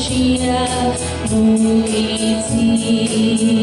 tsiaj mus ib txhis.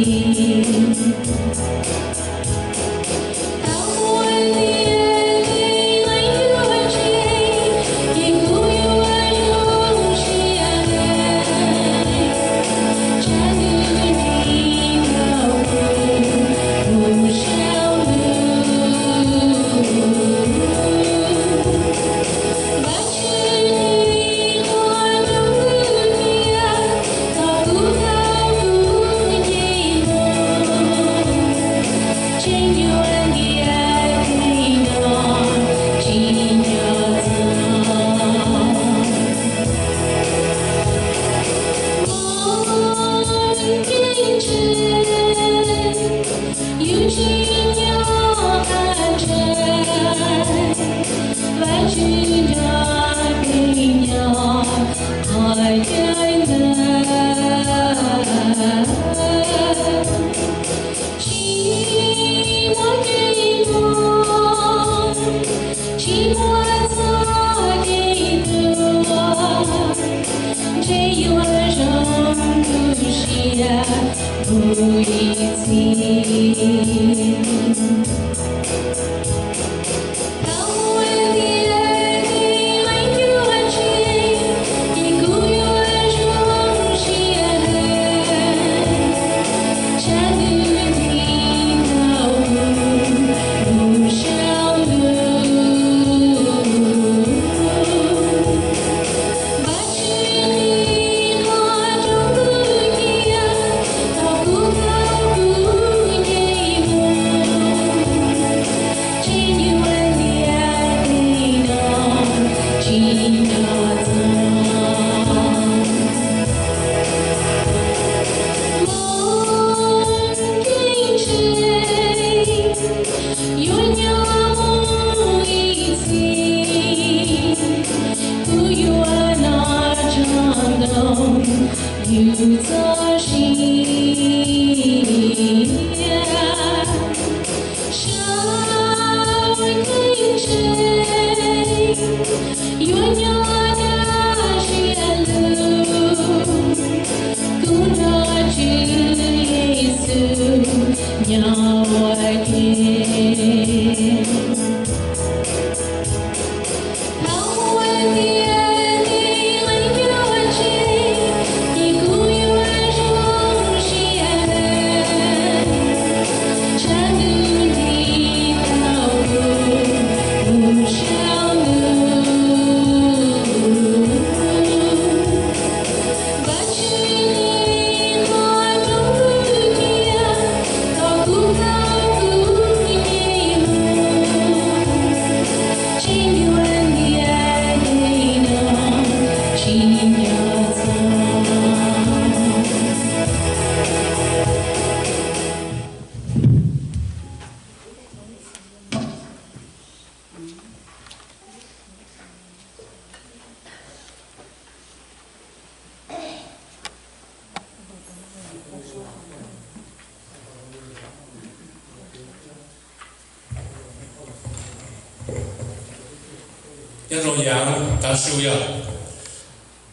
Nyob zoo yaav tav su yog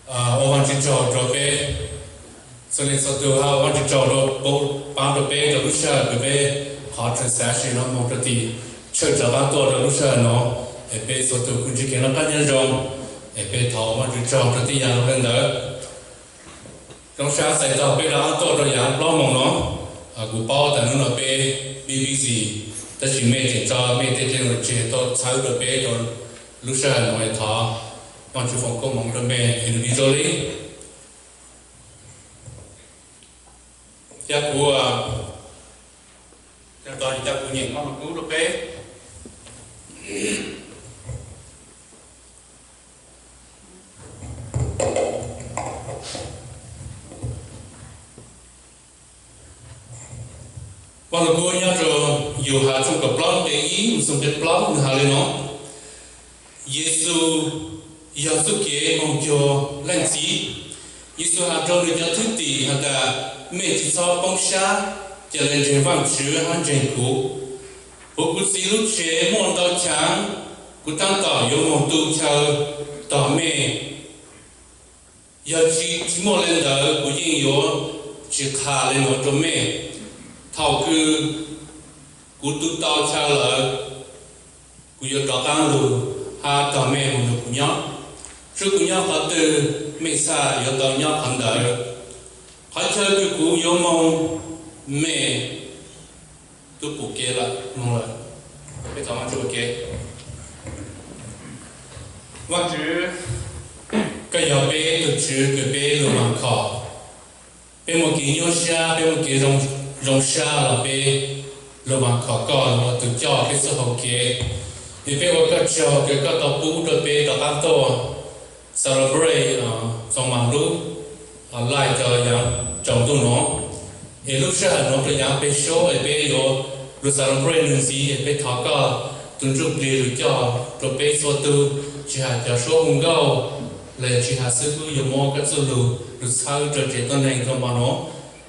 ua Vaajtswv tsaug rua peb. Txhua leej txhua tug hab ua Vaajtswv tsaug rua paab rua peb rua lub sij hawm kws peb qhov transaction no moog rua tim church rov qaab tuaj rua lub sij hawm no, es peb txhua tug kuj ntsib kev noj qab nyob zoo, es peb thov ua Vaajtswv tsaug rua tib yam le ntawd. Zoo sab txais tau peb rov qaab tuaj rua yaav plaub moos no. Kuv paub tas hnub no peb busy, tab sis mej tseem tso mej tej technology tau txhawb rua peb rua lub sij hawm no, es thov Vaajtswv foom koob moov rua mej individually. Ca kuv, ca kuv nyeem Vaj Lug Kub rua peb. Vaj Lug Kub nyob rua Yauhas tshooj kaum plaub nqe ib mus txug nqe plaub nwg has le no: Yexus yog txuj kev moog cuag Leej Txiv. Yexus has rua nwg cov thwj tim has tas, mej tsi txhob poob sab, ca le ntseeg Vaajtswv hab ntseeg kuv. Puv kuv Txiv lub tsev muaj ntau chaav, kuv taab tom yuav moog tu chaw tog mej. Yog tsis, tsis muaj li ntawd kuv yeej yuav tsis qha li no rau mej. Thaum kws kuv tu tau chaw lawm, kuv yuav rov qaab lug hab tog mej moog nrug kuv nyob. Tsuav kuv nyob qhov twg, mej txhaj yuav tau nyob qhov ntawd. Qhov chaw kws kuv yuav moog, mej tub pum kev lawm, moog lawm. Peb thov Vaajtswv ua ke. Vaajtswv, koj yog peb tug Tswv kws peb lug vaam khom. Peb muaj kev nyuaj sab, peb muaj kev zoo sab los peb lug vaam khom koj lug ua tug coj peb txuj hau kev. Es peb ua koj tsaug kws koj tau pub rau peb rov qaab tuaj celebrate Txoos Maam lub life rau yaav tsaus ntuj nuav. Es lub sij hawm nuav rau yaav peb suab es peb yuav lug celebrate nwg ntxiv es peb thov koj tug Ntsuj Plig lug coj rau peb txhua tug, tsis has cov suab hu nkauj los yog tsis has xib fwb yuav muab koj txuj lug lug txhawb rau tsev tuab neeg txuj hmo nuav.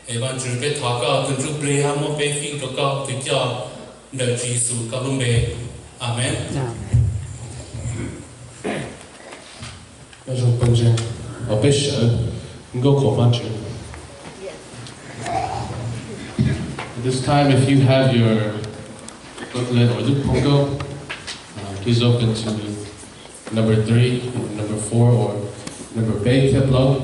Es Vaajtswv peb thov koj tug Ntsuj Plig hab muab peb fij rau koj tug coj ntawm Tswv Yexus koj lub npe. Amees. Peb sawv nkauj qhuas Vaajtswv. At this time, if you have your booklet or lub phoo nkauj, uh, please open to number three, number four, or number peb thiab plaub.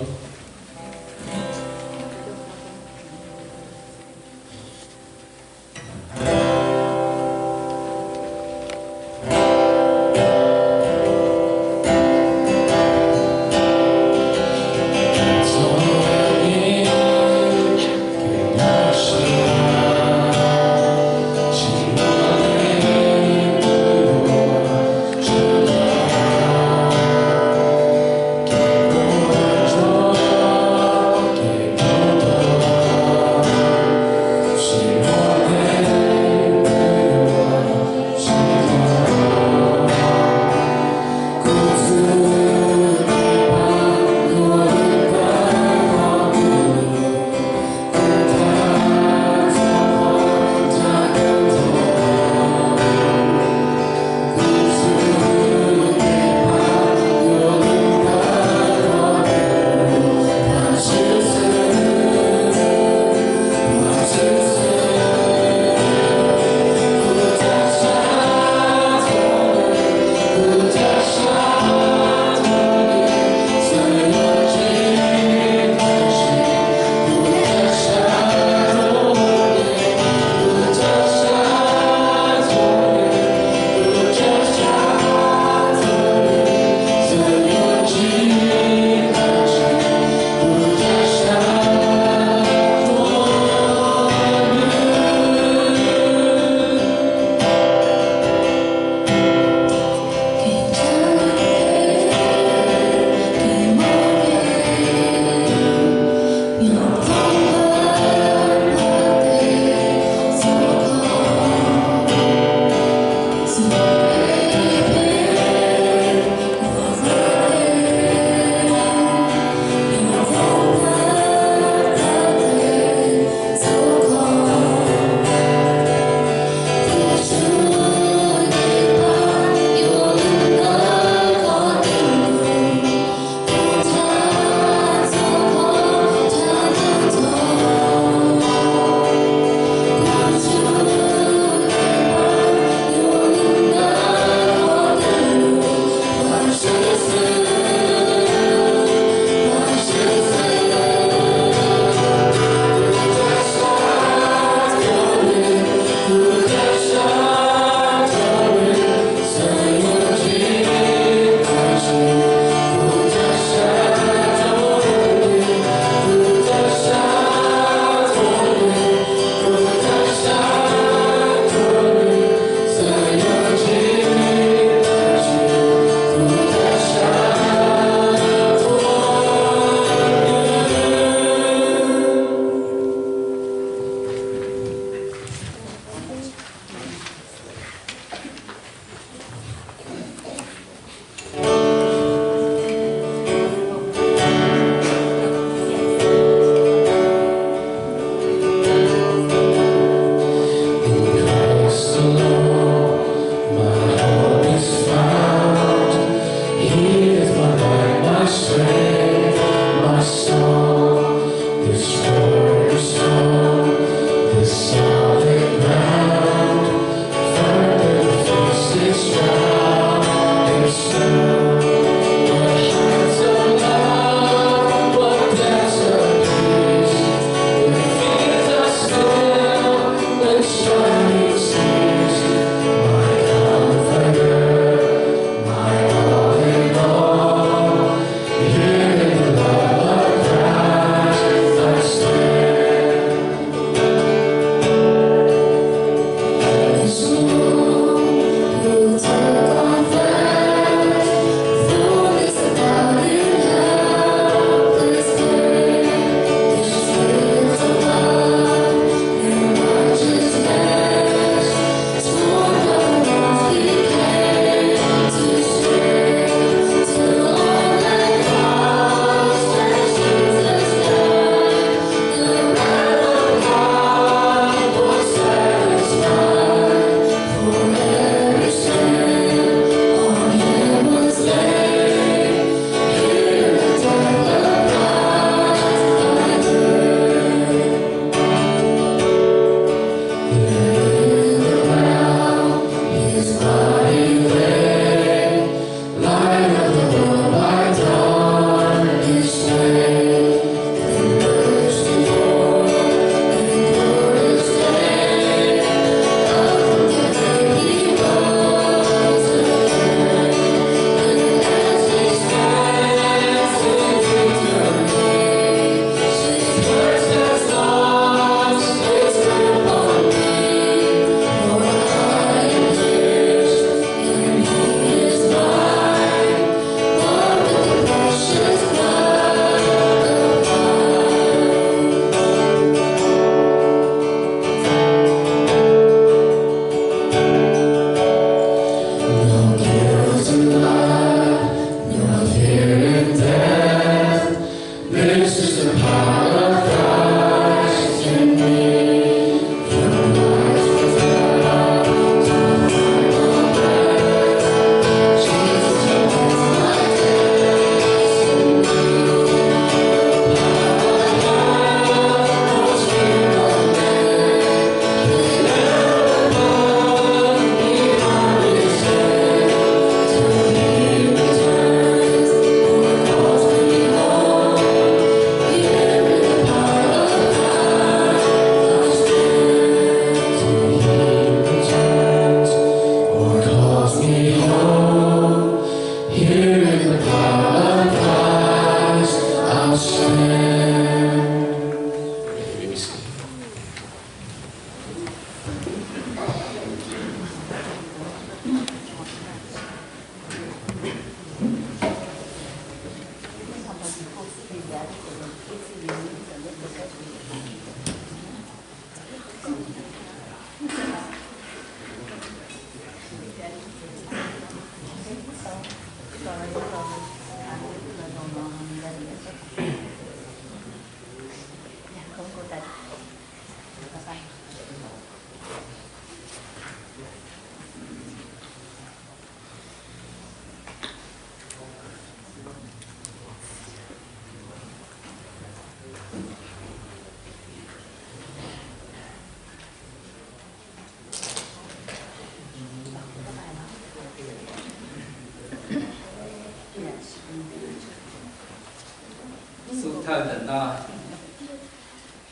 Thawj ntawm no,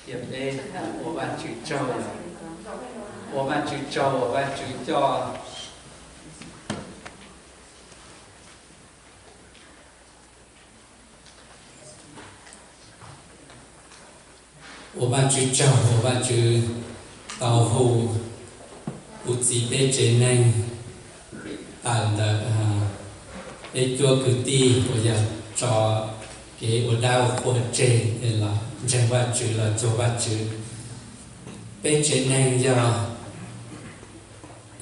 cia peb ua Vajtswv tsaug, ua Vajtswv tsaug uas Vajtswv coj Ua Vajtswv tsaug uas Vajtswv tau hu kuv txiv peb tsev neeg tawm ntawm peb cuab kwv tij uas yog tso kev ua dab ua qhua tseg los ntseeg Vajtswv los cuag Vajtswv. Peb tsev neeg yog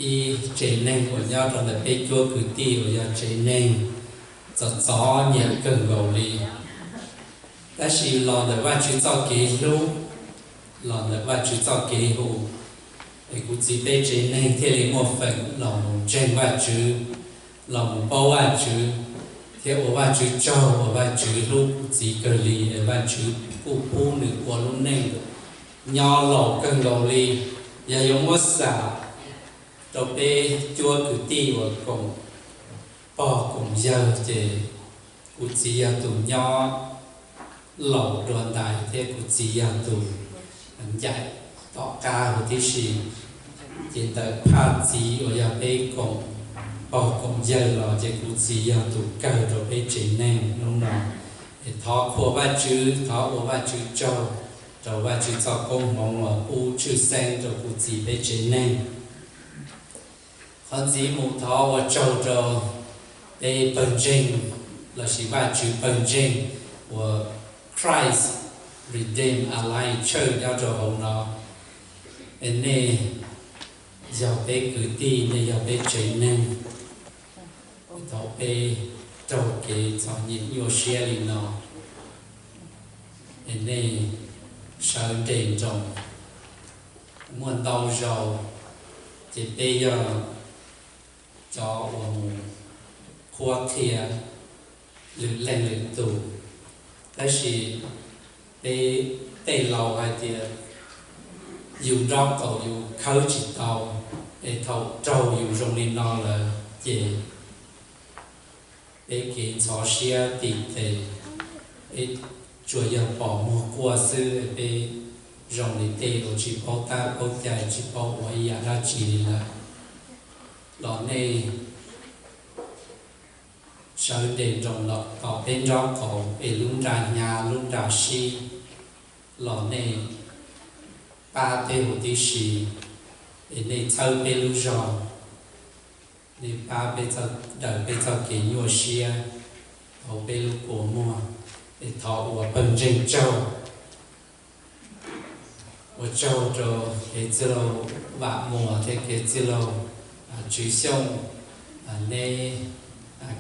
ib tsev neeg uas nyob rau ntawm peb cuab kwv tij uas yog tsev neeg txom txom nyem kawg nkaus li. Tab sis los ntawm Vajtswv txoj kev hlub, los ntawm Vajtswv txoj kev hu, es kuv txiv peb tsev neeg thiaj li muaj feem los mus ntseeg Vajtswv, los mus paub Vajtswv, thiab ua Vajtswv tsaug uas Vajtswv hlub kuv txiv kawg li, es Vajtswv kuj pub nws ua lub neej nyob laus kawg nkaus li. Yog yuav muab xam rau peb cuab kwv tij uas koom pog koom yawg ces kuv txiv yog tus nyob laus dua ntais thiab kuv txiv yog tus ncaim tom qab huv tib si. Ces ntawm phaj txiv uas yog peb koom pog koom yawg los ces kuv txiv yog tus kawg rau peb tsev neeg hnub no. Es thov qhuas Vajtswv, thov ua Vajtswv tsaug rau Vajtswv txoj koob hmoov uas pub tshwj xeeb rau kuv txiv peb tsev neeg. Qhov ntxiv mus thov ua tsaug rau peb pawg ntseeg lossis Vajtswv pawg ntseeg uas Christ Redeemed Alliance Church nyob rau hauv no. Es nej yog peb kwv tij, nej yog peb tsev neeg. Thaum peb raug kev txom nyem nyuaj siab li no, es nej sawv nres nroos. Muaj ntau zaus ces peb yog cov uas mus qhuab qhia lwm leej lwm tus, tab sis peb tej laus hais tias yus nrob qaum yus khawb tsis tau, es thaum raug yus zoo li no lawm ces peb kev ntxhov siab tim tes, peb tsuas yog pom muag quaj xwb, peb zoo li tej uas tsis paub tab paub cai, tsis paub ua ib yam dab tsi li lawm. Los nej sawv nres nroos los tos peb nrob qaum, es lub nra hnyav lub nra sib, los nej pab peb huv tib si, es nej txhawb peb lub zog, nej pab peb, daws peb txoj kev nyuaj siab hauv peb lub kua muag. Es thov ua pawg ntseeg tsaug. Ua tsaug rau kev txwj laug Vam Muas thiab kev txwj laug Tswv Xyooj, neb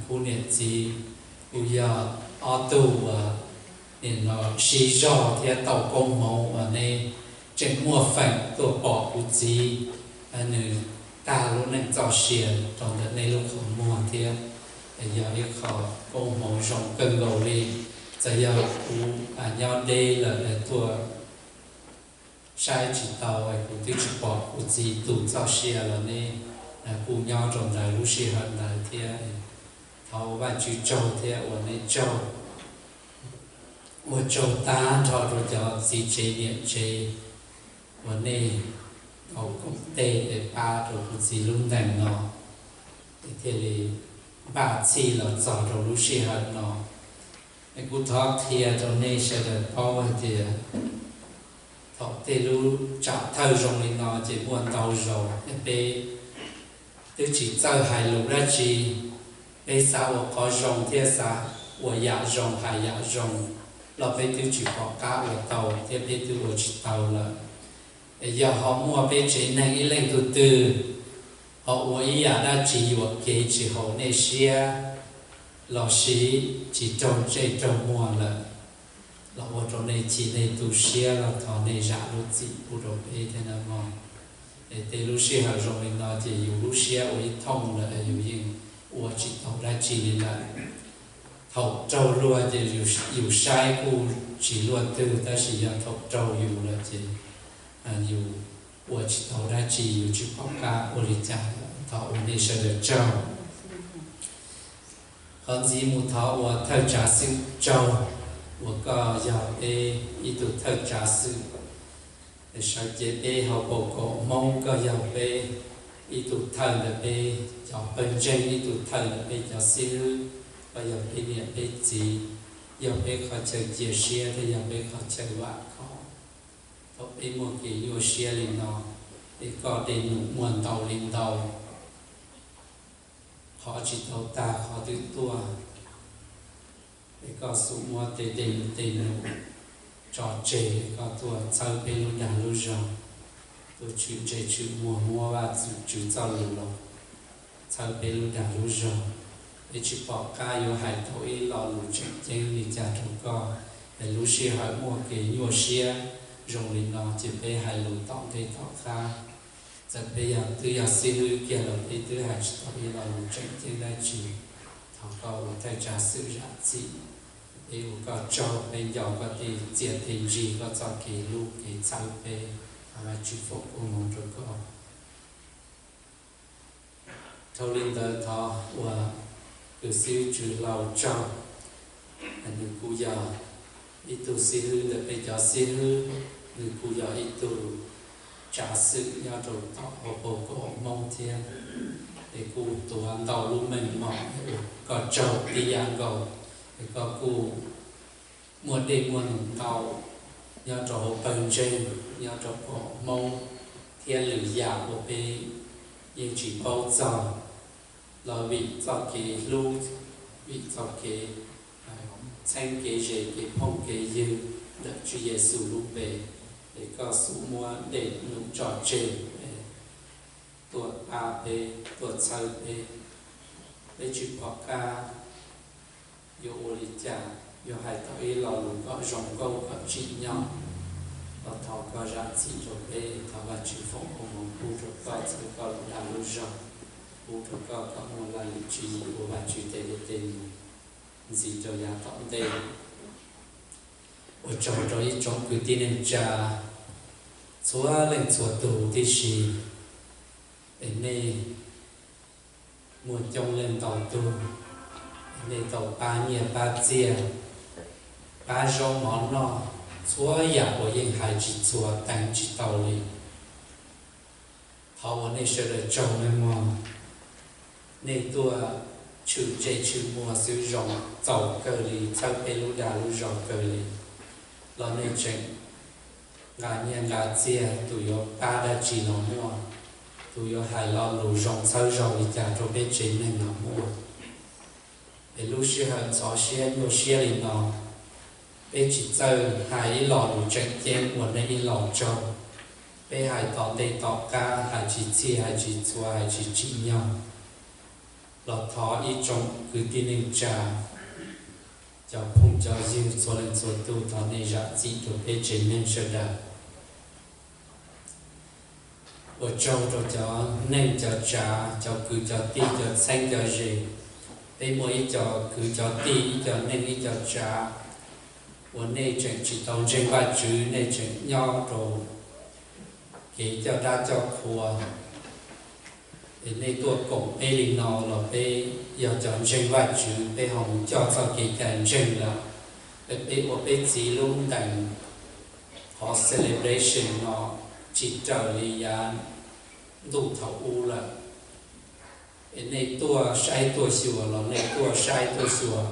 khub niam txiv kuj yog ob tug uas nim no sib zog thiab tau koob hmoov uas neb tseem muaj feem tuaj pom kuv txiv nws tag lub neej txoj sia rau ntawm nej lub qhov muag thiab. Yog ib qho koob hmoov zoo kawg nkaus li. Txawm yog kuv nyob deb lawm tuaj saib tsis tau, kuv twb tsis pom kuv txiv tus txoj sia los neb kuj nyob rau ntawd lub sij hawm ntawd thiab. Thov ua Vajtswv tsaug thiab ua nej tsaug. Ua tsaug tag nrho rau cov txiv tsev niam tsev uas nej tau koom tes es pab rau kuv txiv lub ntees no, es thiaj li npaj txhij los txog rau lub sij hawm no. Es kuv thov qhia rau nej sawv daws paub hais tias thaum tej lub tsam thawj zoo li no ces muaj ntau zaus es peb twb tsis txawj hais lus dab tsi, peb xav ua qhov zoo thiab xav ua yam zoo hais yam zoo los peb twb tsis pom qab ua tau thiab peb twb ua tsis tau lawm. Es yog ho muaj peb tsev neeg ib leej tug twg ho ua ib yam dab tsi yuam kev tsis haum nej siab lossis tsis raug ntsej raug muag lawm, los ua rau nej chim nej tu siab los thov nej zam lub txim pub rau peb thiab nawb mog. Es tej lub sij hawm zoo li no ces yus lub siab ua ib thooj lawm yus yeej ua tsis tau dab tsi li lawm. Thaum raug luag ces yus saib kuj tsis luaj twg, tab sis yog thaum raug yus lawm ces yus ua tsis tau dab tsi, yus tsis pom qab ua li cas. Thov ua nej sawv daws tsaug. Qhov ntxiv mus thov ua thawj tsav xwb tsaug. uas koj yog peb ib tug thawj tsav xwm, es sawv cev peb hauv paus kom Hmoob, koj yog peb ib tug thawj ntawm peb cov pawg ntseeg, ib tug thawj ntawm peb cov xib hwb, koj yog peb niam peb txiv, yog peb qhov chaw cia siab thiab yog peb qhov chaw vam khom. Thaum peb muaj kev nyuaj siab li no, es koj dej num muaj ntau li ntau, qhov tsis tau tag qhov twb tuaj. Es koj xub muab tej dej num tso tseg, koj tuaj txhawb peb lub dag lub zog, tuaj tshwm ntsej tshwm muag, muab Vajtswv txoj lus los txhawb peb lub dag lub zog. Peb tsis pom qab yuav hais tau ib lo lus tseem ceeb li cas rau koj, es lub sij hawm muaj kev nyuaj siab zoo li no ces peb hais lus tom ntej tom qab. Txawm peb yog twb yog xib hwb kiag los peb twb hais tsis tau ib lo lus tseem ceeb dab tsi. Thov koj ua thawj tsav xwm zam txim. Peb ua koj tsaug, peb nco koj tej txiaj tej ntsig, koj txoj kev hlub kev txhawb peb. Thov Vajtswv foom koob hmoov rau koj. Dhau li ntawd thov ua kws xib hwb Tswv Hlau tsaug. Nws kuj yog ib tug xib hwb ntawm peb cov xib hwb, nws kuj yog ib tug tsav xwm nyob rau tom hauv paus kom Hmoob thiab. Es kuj tuav ntau lub meej mom, koj tsaug tib yam nkaus. Es koj kuj muaj dej muaj num ntau nyob rau hauv pawg ntseeg, nyob rau kom Hmoob, thiab lwm yam uas peb yeej tsis paub txog, los vim txoj kev hlub, vim txoj kev txheeb kev ze kev phooj kev ywg ntawm Tswv Yexus lub npe, es koj xub muab dej num tso tseg, tuaj pab peb, tuaj txhawb peb. Peb tsis pom qab yuav ua li cas, yuav hais tau ib lo lus kom zoo nkauj kom tsim nyog, los thov koj zam txim rau peb. Thov Vajtswv foom koob hmoov pub rau koj, txhawb koj lub dag lub zog, pub rau koj kom muaj laj lim tswv yim ua Vajtswv tej dej tej num ntxiv rau yav tom ntej. Ua tsaug rau ib tsoom kwv tij neej tsa txhua leej txhua tus tib si, es nej muaj coob leej ntau tug, es nej tau pab nyiaj pab txiaj, pab zaub mov noj, txhua yam uas yeej hais tsis txhua teev tsis tau li. Thov ua nej sawv daws tsaug nawb mog. Nej tuaj tshwm ntsej tshwm muag xwb zoo txaus kawg li, txhawb peb lub dag lub zog kawg li. Los nej tseem nqa nyiaj nqa txiaj, tus yuav pab dab tsi los muaj, tus yuav hais lo lus zoo txhawb zog li cas rau peb tsev neeg los muaj. Es lub sij hawm ntxhov siab nyuaj siab li no, peb tsis txawj hais ib lo lus tseem ceeb ua nej ib lo tsaug. Peb hais tom ntej tom qab, hais tsis txhij hais tsis txhua hais tsis tsim nyog. Los thov ib tsoom kwv tij neej tsa, cov phooj cov ywg txhua leej txhua tus, thov nej zam txim rau peb tsev neeg sawv daws. Ua tsaug rau cov neej cov tsav, cov kwv cov tij, cov txheeb cov ze. Peb muaj ib co kwv cov tij, ib co neej ib co tsav, uas nej tseem tsis tau ntseeg Vajtswv, nej tseem nyob rau kev coj dab coj qhua. Es nej tuaj koom peb li no los peb yog cov ntseeg Vajtswv, peb ho mus coj txoj kev cai ntseeg lawm. Es peb ua peb txiv lub ntees qhov celebration no tsis raws li yav ntuj thaum ub lawm. Es nej tuaj saib tuaj xyuas los nej tuaj saib tuaj xyuas,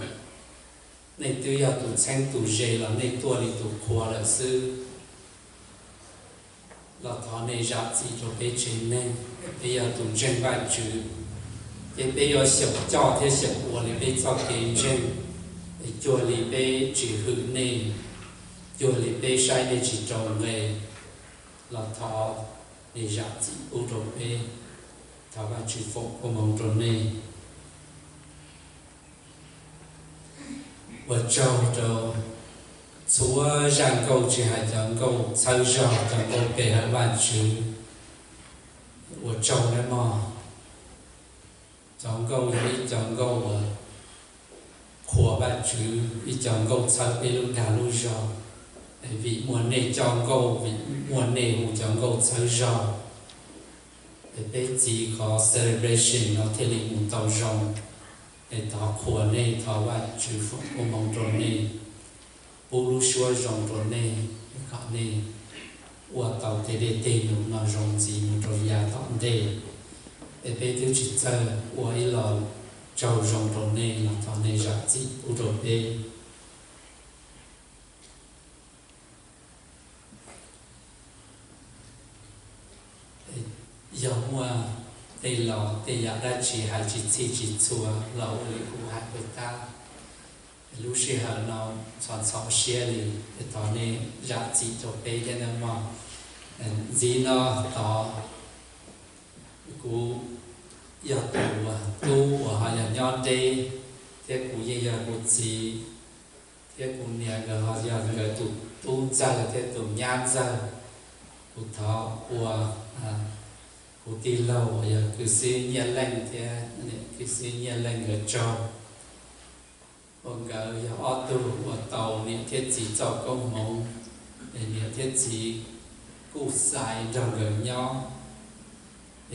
nej twb yog tus txheeb tus ze los nej tuaj li tus qhua lawm xwb. Los thov nej zam txim rau peb tsev neeg, peb yog tus ntseeg Vajtswv, ces peb yuav xyaum coj thiab xyaum ua li peb txoj kev ntseeg, es cuag li peb tsis hwm nej, cuag li peb saib nej tsis rau nqe, los thov nej zam txim pub rau peb. Thov Vajtswv foom koob hmoov rau nej. Ua tsaug rau txhua zaj nkauj, tsis hais cov nkauj txhawb zog, cov nkauj pe hawm Vajtswv. Ua tsaug nawb mog. Cov nkauj yog ib co nkauj uas qhuas Vajtswv, ib co nkauj txhawb peb lub dag lub zog. Vim muaj nej coj nkauj, vim muaj nej hu cov nkauj txhawb zog, es peb txiv qhov celebration no thiaj li mus tau zoo. Es thov qhuas nej, thov Vajtswv foom koob hmoov rau nej. pub lub suab zoo rau nej, kom nej ua tau tej dej tej num no zoo ntxiv mus rau yav tom ntej. Es peb twb tsis txawj ua ib lo tsaug zoo rau nej los thov nej zam txim pub rau peb. Yog muaj tej lo tej yam dab tsi hais tsis txhij tsis txhua los ua li kuv hais puas tab, lub sij hawm no ntxhov ntxhov siab li, es thov nej zam txim rau peb thiab nawb mog. Ntxiv no tod kuv yog tus tub uas ho yog nyob deb, thiab kuv yeej yog kuv txiv thiab kuv niam nkawd ho yog nkawd tus tub ntxawg thiab tus nyab ntxawg. Kuv thov ua kuv tij laug uas yog kwv xib Nyiaj Leej thiab niam kwv xib Nyiaj Leej nkawd tsaug, uas nkawd yog ob tug uas tau niam thiab txiv txoj koob hmoov, es niam thiab txiv kuj xaiv nrog nkawd nyob,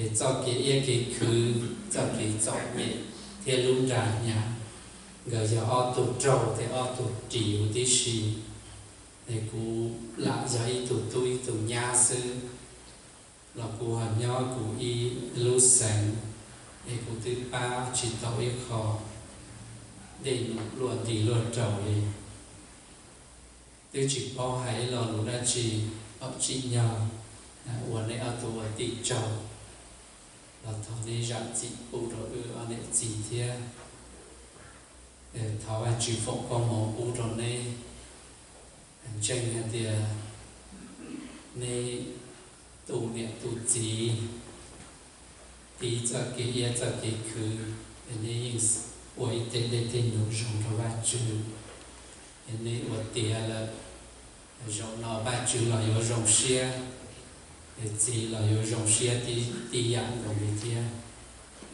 es txoj kev iab kev khwv, txoj kev txom nyem thiab lub nra hnyav, nkawd yog ob tug raug thiab ob tug ris huv tib si. Es kuv lam yog ib tug tub ib tug nyab xwb, los kuv ho nyob kuv ib lub xeev, es kuv twb pab tsis tau ib qho dej num luaj nti luaj raus li. Twb tsis paub hais ib lo lus dab tsi kom tsim nyog ua nej ob tug ua tij tsaug, los thov nej zam txim pub rau wb ob niam txiv thiab. Thov Vajtswv foom koob hmoov pub rau neb. Ntseeg hais tias neb tu niam tu txiv, tiv txoj kev iab txoj kev khwv, es neb yeej ua ib teg dej teg num zoo rau Vajtswv. Es neb ua tiav lawm, zaum no Vajtswv los yuav zoo siab, es txiv los yuav zoo siab tib yam nkaus li thiab.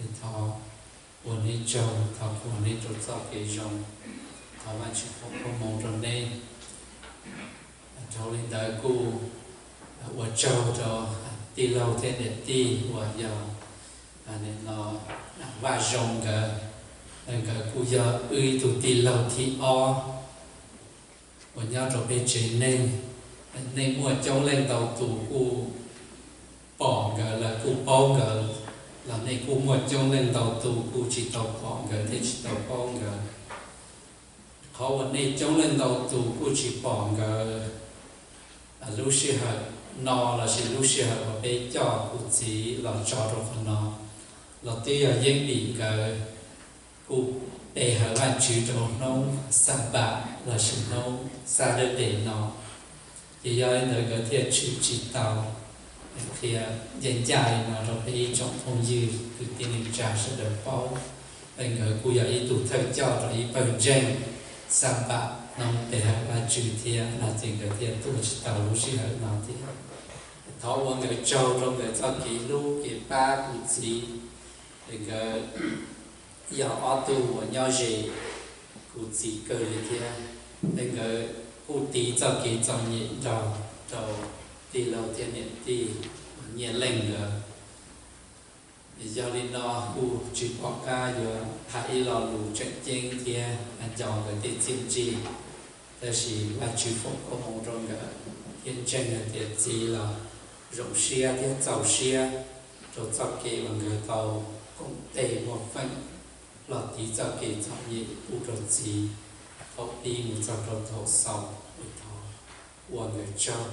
Es thov ua neb tsaug, thov qhuas neb rau txoj kev zoo, thov Vajtswv foom koob hmoov rau neb. Dhau li ntawd kuj ua tsaug rau tij laug thiab niam tij uas yog Vaj Zoo nkawd, nkawd kuj yog wb ib tug tij laug thib ob uas nyob rau peb tsev neeg. Nej muaj coob leej ntau tus kuj pom nkawd, lawv kuj paub nkawd, los nej kuj muaj coob leej ntau tus kuj tsis tau pom nkawd thiab tsis tau paub nkawd. Qhov uas nej coob leej ntau tus kuj tsis pom nkawd lub sij hawm no lossis lub sij hawm uas peb coj kuv txiv los tso rau qhov no, los twb yog yeeb vim nkawd kuj pe hawm Vajtswv rau hnub Xanpab lossis hnub Saturday no. Ces yog li ntawd nkawd thiaj tshwm tsis tau qhia ncaj ncaj li no rau peb ib tsoom phooj ywg kwv tij neej tsa sawv daws paub. Es nkawd kuj yog ib tug thawj coj rau ib pawg ntseeg Xanpab hnub pe hawm Vajtswv thiab no ces nkawd thiaj tuaj tsis tau lub sij hawm no thiab. Thov ua nkawd tsaug rau nkawd txoj kev hlub kev pab kuv txiv. Es nkawd yog ob tug uas nyob ze kuv txiv kawg li thiab. Es nkawd kuj tiv txoj kev txom nyem nrog rau tij laug thiab niam tij Nyiaj Leej nkawd. Yog li no kuj tsis pom qab yuav hais ib lo lus tseem ceeb thiab nco nkawd tej txiaj ntsig, tab sis Vajtswv foom koob hmoov rau nkawd thiab ntseeg hais tias txiv los zoo siab thiab txaus siab rau txoj kev uas nkawd tau koom tes muaj feem los tiv txoj kev txom nyem pub rau txiv thaum pib mus txog rau thaum xaus. Thov ua nkawd tsaug.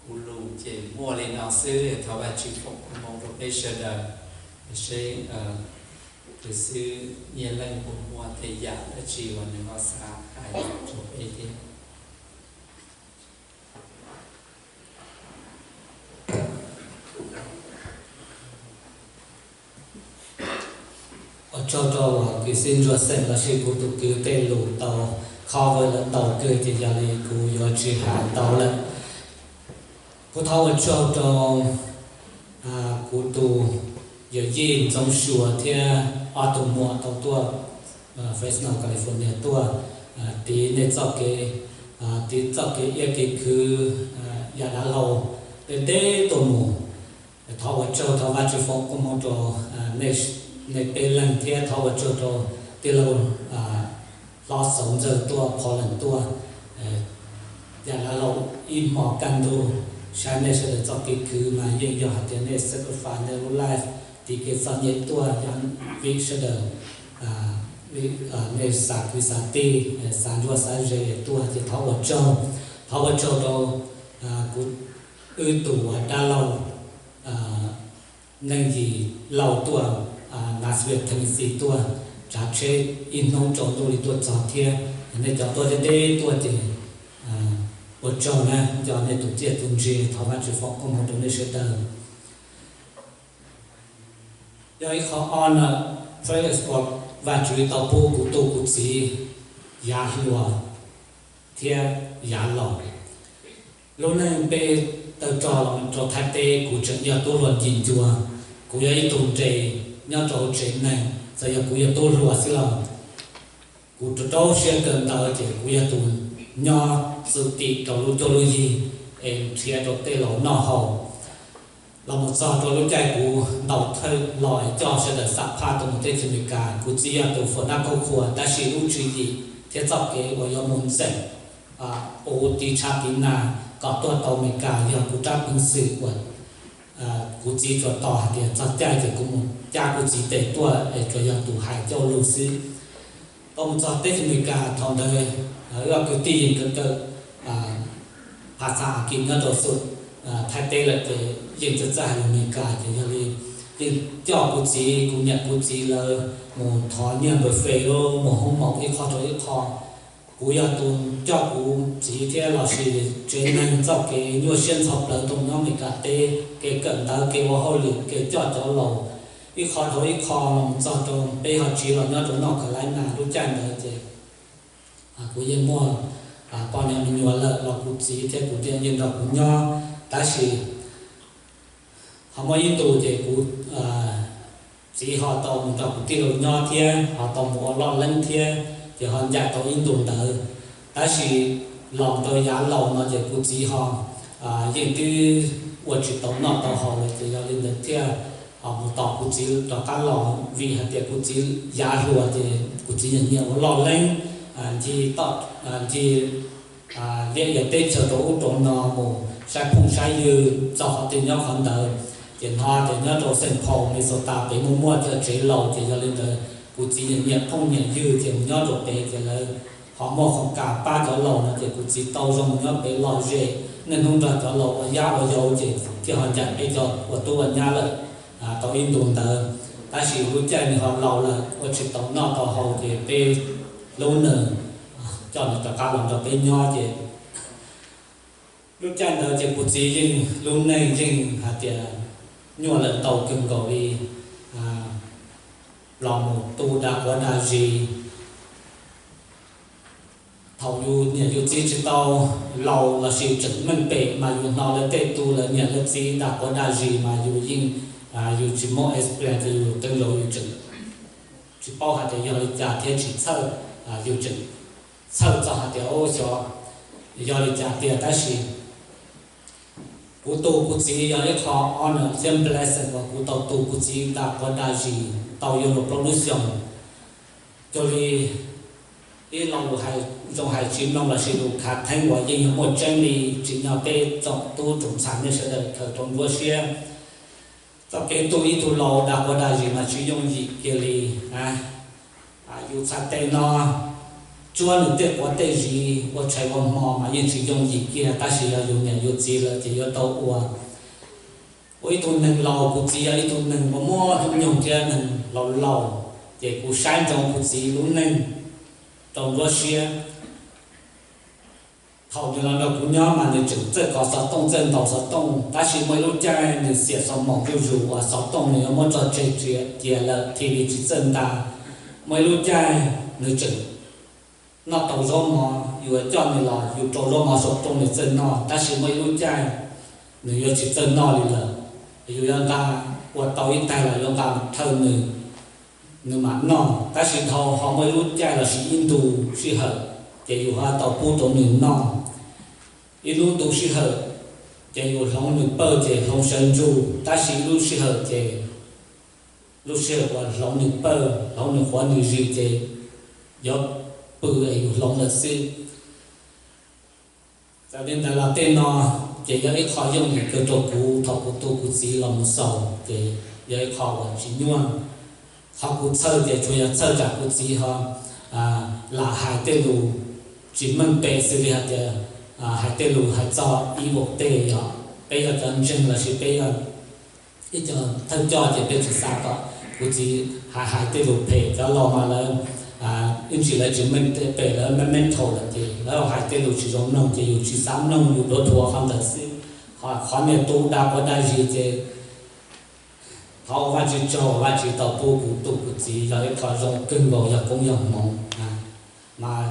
Kuv lus ces muaj li no xwb, thov Vajtswv foom koob hmoov rau peb sawv daws. Seb kwv xib Nyiaj Leej puas muaj tej yam dab tsi uas nws ho xav hais rau peb thiab. Ua tsaug rau kwv xib Ntsuag Xeem lossis kuv tus kwv tej lus tau cover lawm ntau kawg ces yog li kuv yuav tsis hais ntau lawm. Kuv thov ua tsaug rau kuv tus yawm yij Ntxoov Suav thiab ob tug muam tau tuaj Fresno, California tuaj tiv nej txoj kev, tiv txoj kev iab kev khwv, yam dav hlau ntev ntev tuaj mus. Thov ua tsaug, thov Vajtswv foom koob hmoov rau nej peb leeg thiab thov ua tsaug rau tij laug hlob Xauv Ntxawg tuaj, Paul Leej tuaj, yam laus ib hmos kaj ntug, saib nej sawv daws txoj kev khwv mas yeej yog hais tias nej sacrifice nej lub life tiv kev txom nyem tuaj, yog vim sawv daws nej xav kwv xav tij, xav ntsuag xav ze tuaj ces thov ua tsaug, thov ua tsaug rau kuv wb tus dab laug Neej Yis Lauj tuaj, Nashville, Tennessee tuaj, tsav tsheb ib hnub tsaus ntuj li tuaj txog thiab. Nej cov tuaj deb deb tuaj ces ua tsaug na, nco nej tus txiaj tus ntsig, thov Vajtswv foom koob hmoov rau nej sawv daws. Yog ib qho honor, praise uas Vajtswv tau pub kuv tu kuv txiv yav hluas thiab yav laus. Lub neej peb tawg rog los rau Thaib teb, kuv tseem yog tub hluas ncig ncua, kuv yog ib tug nres nyob rau hauv tsev neeg, txawm yog kuv yog tub hluas xwb los kuv rau rau siab kawm ntawv ces kuv yog tus nyob txum tim rau lub cuab lub yig es nrhiav rau tej laus noj haus. Los mus txog rau lub caij kuv ntaus thawj los es coj sawv daws xam phaj tau mus teb chaws Amelikas, kuv txiv yog tus foom nab khaub khua, tab sis lub tswv yim thiab txoj kev uas yuav mus ntxeem ua tiv tshav tiv nag kom tuaj tau Amelikas yog kuv rab peev xwm uas kuv txiv tsuas tos hais tias txog caij ces kuv mus cab kuv txiv tes tuaj es tsuas yog tus hais coj lug xwb. Tau mus txog teb chaws Amelikas thaum ntawd wb ob kwv tij yeej kawm kawm phas xas Askiv nyob rau xum Thaib teb lawm ces yeej txawj txawj hais lus Amelikas ces yog li yeej coj kuv txiv, kuv niam kuv txiv lawv mus thov nyiaj npawb fes lub mus hoob maum ib qho rau ib qho. Kuv yog tus coj kuv txiv thiab los sis tsev neeg txoj kev nyuaj siab ntxhov plawv rau nyob Amelikas teb, kev kawm ntawv, kev ua hauj lwm, kev coj cov laus ib qho dhau ib qho los txog rau peb ho tsiv los nyob rau North Carolina lub caij ntawd ces kuv yeej muaj poj niam me nyuam lawm los kuv txiv thiab kuv niam yeej nrog kuv nyob. Tab sis ho muaj ib ntus ces kuv txiv ho tau mus nrog kuv tij laug nyob thiab ho tau mus ua loj leeb thiab ces ho ncaim tau ib ntus ntawd. Tab sis los rau yav laus no ces kuv txiv ho yeej twb ua tsis tau noj tau haus lawm ces yog li ntawd thiaj ho mus tos kuv txiv rov qab los, vim hais tias kuv txiv yav hluas ces kuv txiv nyiam nyiam ua loj leeb, ncig toj ncig liaj ia teb chaws rau ub rau no mus saib phooj saib ywg txog qhov twg nyob qhov ntawd. Ces hnov tias nyob rau Saint Paul, Minnesota pem muaj muaj cov tsev laus ces yog li ntawd kuv txiv nyiam nyiam phooj nyiam ywg ces mus nyob rau pem ces lawv ho muaj qhov kas pab cov laus no ces kuv txiv tau zoo mus nyob pem lom zem, niaj hnub nrog cov laus ua yab ua yau ces thiaj ho ncaim peb cov ua tub ua nyab lawm tau ib ntus ntawd. Tab sis lub caij nws ho laus lawm ua tsis tau noj tau haus ces peb hlub nws, coj nws rov qab los nrog peb nyob ces lub caij ntawd ces kuv txiv yeej lub neej yeej hais tias nyuaj lawm ntau kawg nkaus li, los mus tu dag quav dag zis. Thaum yus niam yus txiv tsis tau laus los sis tseem meej pem mas yus hnov lawv tej tu lawv niam lawv txiv dag quav dag zis mas yus yeej, yus tsis muaj experience ces yus tej zaum yus tseem tsis paub hais tias yog li cas thiab tsis txhawj, yus tseem txhawj txog hais tias ub xyov yog li cas tiag. Tab sis kuv tu kuv txiv yog ib qho honor thiab blessing uas kuv tau tu kuv txiv dag quav dag zis tau yuav luag plaub lub xyoos. Cuag li ib lo lus hais zoo hais tsis mloog los sis lus khav theeb uas yeej yog muaj tseeb li, tsim nyog peb tsoom tub tsoom ntxhais nej sawv daws khaws rau nruab siab. Txoj kev tu ib tug laus dag quav dag zis mas tsis yooj yim kiag li. Yus txhais tes no tsuab nws tej quav tej zis ua tshais ua hmo mas yeej tsis yooj yim kiag, tab sis yog yus niam yus txiv lawm ces yuav tau ua. Ua ib tug neeg laus, kuv txiv yog ib tug neeg uas muaj hnub nyoog thiab neeg laus laus, ces kuv saib ntsoov kuv txiv lub neej rau nruab siab. Thaum nws los nrog kuv nyob mas nws tseem txawj kov xov tooj, txawj ntaus xov tooj, tab sis muaj ib lub caij nws xiam xov moos zuj zus uas xov tooj nws yuav muab tso tseg cia lawm, T V tsis txawj nta. Muaj ib lub caij nws tseem noj tau zaub mov, yus coj nws los yus rau zaub mov saum rooj nws txawj noj, tab sis muaj ib lub caij nws yuav tsis txawj noj li lawm. Yus yuav nqa, ua tau ib taig los yuav nqa mus thawj nws, nws mam noj, tab sis dhau ho muaj ib lub caij los sis ib ntu sij hawm ces yus ho tau pub rau nws noj. Ib lub ntu sij hawm ces yus hloov nws pawg ces hloov sawv ntsug, tab sis ib lub sij hawm ces lub sij hawm uas hloov nws pawg, hloov nws quav nws zis ces yuav pw pw es yus hloov lawm xwb. Txawm li ntawd los tej no ces yog ib qho yooj yim kawg rau kuv thaum kuv tu kuv txiv los mus xaus ces yog ib qho uas tsis nyuaj. Qhov kuv txhawj ces tsuas yog txhawj tsam kuv txiv ho lam hais tej lus tsis meej pem xws li hais tias hais tej lus hais txog ib vauv tej yog peb yog cov ntseeg lossis peb yog ib co thawj coj ces peb tsis xav kom kuv txiv hais hais tej lus phem. Cov laus mas lawv ib ntsis lawv tsis meej pem, lawv meej meej thaum lawm ces lawv hais tej lus tsis zoo mloog ces yus tsis xav mloog, yus duav dhuav qhov ntawd xwb. Ho qhov niag tu dag quav dag zis ces thov ua Vajtswv tsaug uas Vajtswv tau pub kuv tu kuv txiv yog ib qho zoo kawg nkaus yog koob yog hmoov. Mas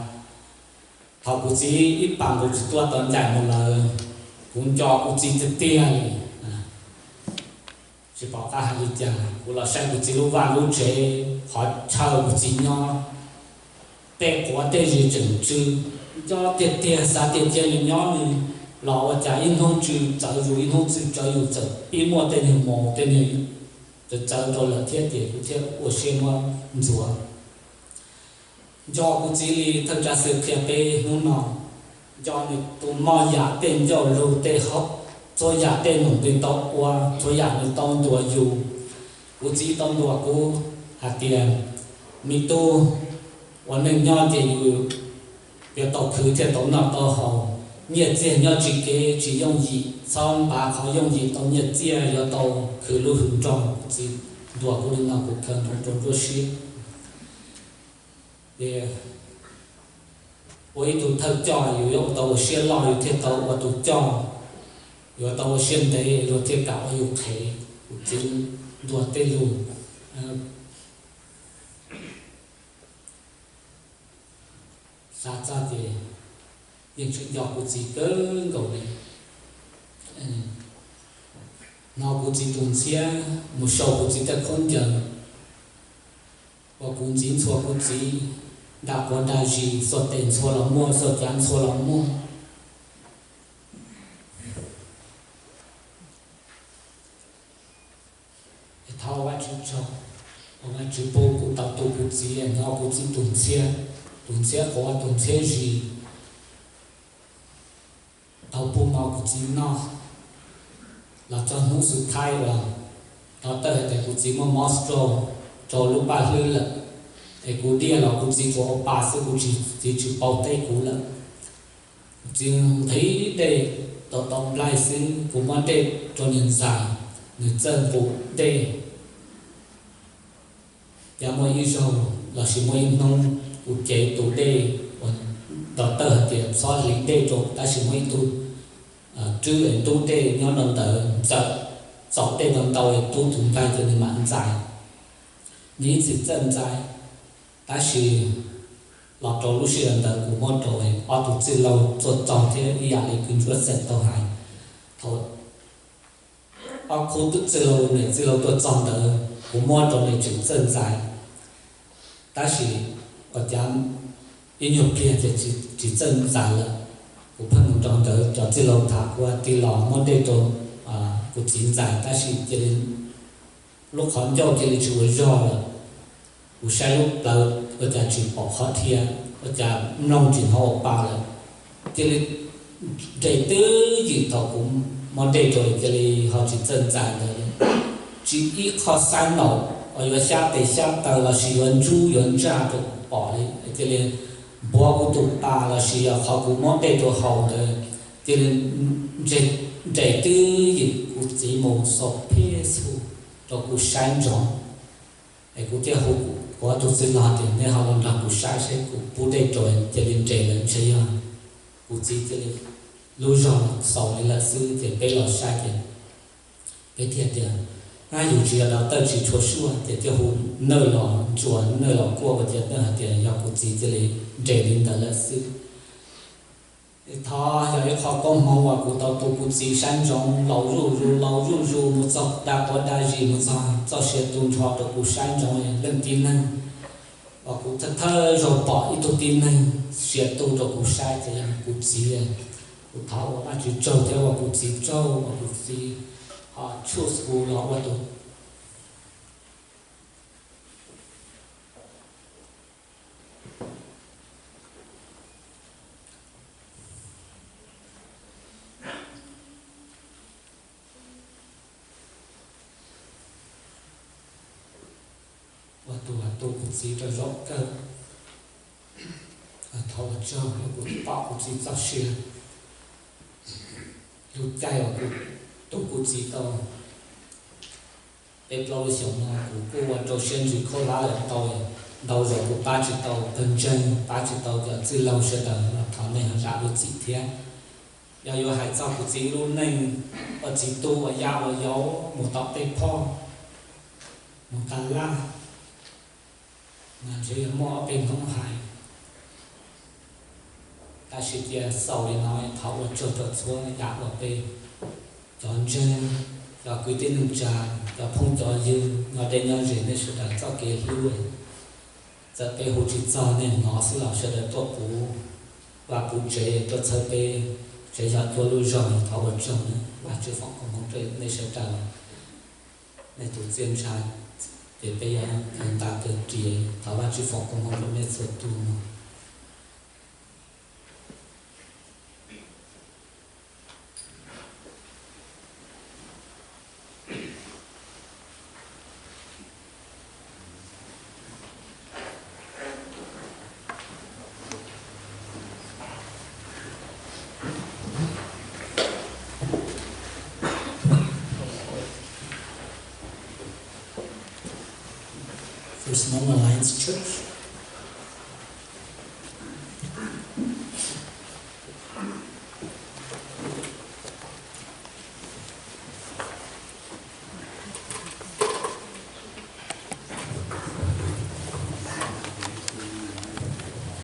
thaum kuv txiv ib pas nqus tsis tuaj tau ncaim mus lawm, kuv nco kuv txiv tiag tiag li. Tsis pom qab hais li cas, kuv los saib kuv txiv lub vaj lub tsev, qhov chaw kuv txiv nyob, tej quav tej zis tseem tsw, nco tiag tiag, xav tias cia nws nyob nws los ua cas ib hnub tsw txawv zus ib hnub tsw txawv zus, txawm pib muaj tej niag mos tej niag txawv txawv rau lawm thiab ces kuv thiaj ua siab muab ntxuav. Nco kuv txiv li thawj tsav xwm qhia peb hnub no, nco nws tus moj yam tej ncauj lug tej hauj, txhua yam tej num nws tau ua, txhua yam nws tau ntuas yus. Kuv txiv tau ntuas kuv hais tias, me tub, ua neej nyob ces yus yuav tau khwv thiaj tau noj tau haus. Nyiaj txiag nyob tsis kev tsis yooj yim, txhob npav qhov yooj yim tau nyiaj txiag, yuav tau khwv lub hwm nroog. Kuv txiv ntuas kuv li no kuv khaws nroo rau nruab siab. Ces ua ib tug thawj coj yus yuav tau ua siab loj yus thiaj tau ua tus coj, yuav tau ua siab ntev luag thiaj kam ua yus qhev. Kuv txiv ntuas tej lus xav txog ces yeej tseem nco kuv txiv kawg nkaus li. Hnov kuv txiv tus ntxhiab mus sau kuv txiv tej khaub ncaws, uas kuv ntxiv ntxhua kuv txiv, dag quav dag zis, xuas tes ntxhua los muaj, xuas cav ntxhua los muaj. Es thov Vajtswv tsaug, Vajtswv pub kuv tau tu kuv txiv, hnov kuv txiv tus ntxhiab, tus ntxhiab quav tus ntxhiab zis, tau pub mov kuv txiv noj. Los txog hnub xub thaib uas doctor hais tias kuv txiv muaj mob stroke rau lub paj hlwb lawm, es kuv diaj los kuv txiv tsuas ua pa xwb, kuv txiv tsis paub teb kuv lawm. Kuv txiv nqhis dej tau tau nplaig xwb, kuv muab dej rau nws ntxais, nws txawj nqus dej. Cas muaj ib zaug lossis muaj ib hnub kuv cev tus dej uas doctor hais tias txhob hliv dej rau, tab sis muaj ib tug rwb es ntub dej nyob rau ntawd, txawm txaus dej ntau ntau es rub tus nplaig ces nws mam ntxais. Nws ib txwm txawj ntxais, tab sis los rau lub sij hawm ntawd kuv muab rau ob tug txwj laug tuaj txog thiab ib yam li kwv ntsuab xeem tau hais, thaum ob khub txwj laug, niam txwj laug tuaj txog ntawd kuv muab rau nws tseem txawj ntxais, tab sis ua cas ib nyuag pliag ces tsis txawj ntxais lawm. Kuv pheej mus nrog ntawd cov txwj laug tham, kuv tij los muab dej rau kuv txiv ntxais, tab sis cia li lub qhov ncauj cia li tsis ua zog lawm. Kuv saib lub plawv ua cas tsis pom qhov dhia, ua cas mloog tsis hnov ua pa lawm. Cia li nres twb ywm thaum kuv muab dej rau cia li ho tsis txawj ntxais ntawd li. Tsis ib qho xaib naum uas yuav xyab tes xyab taw lossis yuav ntsub yuav ntsaj rau kuv pom li, cia li npuav kuv tus pa lossis yog qhov kuv muab dej rau haus ntawd, cia li nres twb ywm. Kuv txiv mus xaus pheej xwb rau kuv saib ntsoov. Es kuv thiaj hu kuv ob tug txwj laug tias nej ho los nrog kuv saib seb kuv pub dej rau cia li nres lawm ntshe yog kuv txiv cia li lub zog xaus li lawm xwb. Ces peb los saib ces peb thiaj tias, ab, yus tsis yog doctor tsis tshua sure, ces thiaj hu Nawj los ntsuas, Nawj los kuaj ua tias, Nawj hais tias yog kuv txiv cia li nres li ntawd lawm xwb. Thov yog ib qho koob hmoov uas kuv tau tu kuv txiv saib ntsoov laus zuj zus, laus zuj zus mus txog dag quav dag zis, mus txog txoj sia tu nrho rau kuv saib ntsoov. Leej tib neeg uas kuv thawj thawj zaug pom ib tug tib neeg sia tu rau kuv saib ces yog kuv txiv. Kuv thov ua Vajtswv tsaug thiab ua kuv txiv tsaug uas kuv txiv ho tshuaj xu los ua tus. Txiv rau zaum kawg. Thov ua tsaug, kuv pom kuv txiv txoj sia. Lub caij uas kuv tu kuv txiv tau peb plaub lub xyoos no, kuv kuj ua rau siab ntsws khaub hlab lawm tau ntau zaus, kuv pab tsis tau pawg ntseeg, pab tsis tau cov txwj laug sawv daws, thov nej ho zam lub txim thiab. Yog yuav hais txog kuv txiv lub neej ua txiv tub ua yaj ua yau mus tom tej phoj, mus tag laj, mas ntshe yuav muaj ob peb hnub hais. Tab sis cia xaus li no, thov ua tsaug rau txhua yam uas peb cov ntseeg, cov kwv tij neej tsa, cov phooj cov ywg nyob deb nyob ze, nej sawv daws txoj kev hlub, txawm peb hu tsis txog nej hnov xwb los sawv daws tuaj puv vaj puv tsev tuaj txhawb peb, tsev yog tuaj lub zog. Thov ua tsaug, Vajtswv foom koob hmoov rau nej sawv daws. Nej tus txiaj ntsha ces peb yuav kawg nta kawg ris. Thov Vajtswv foom koob hmoov rau nej txhua tus. First Hmong Alliance Church.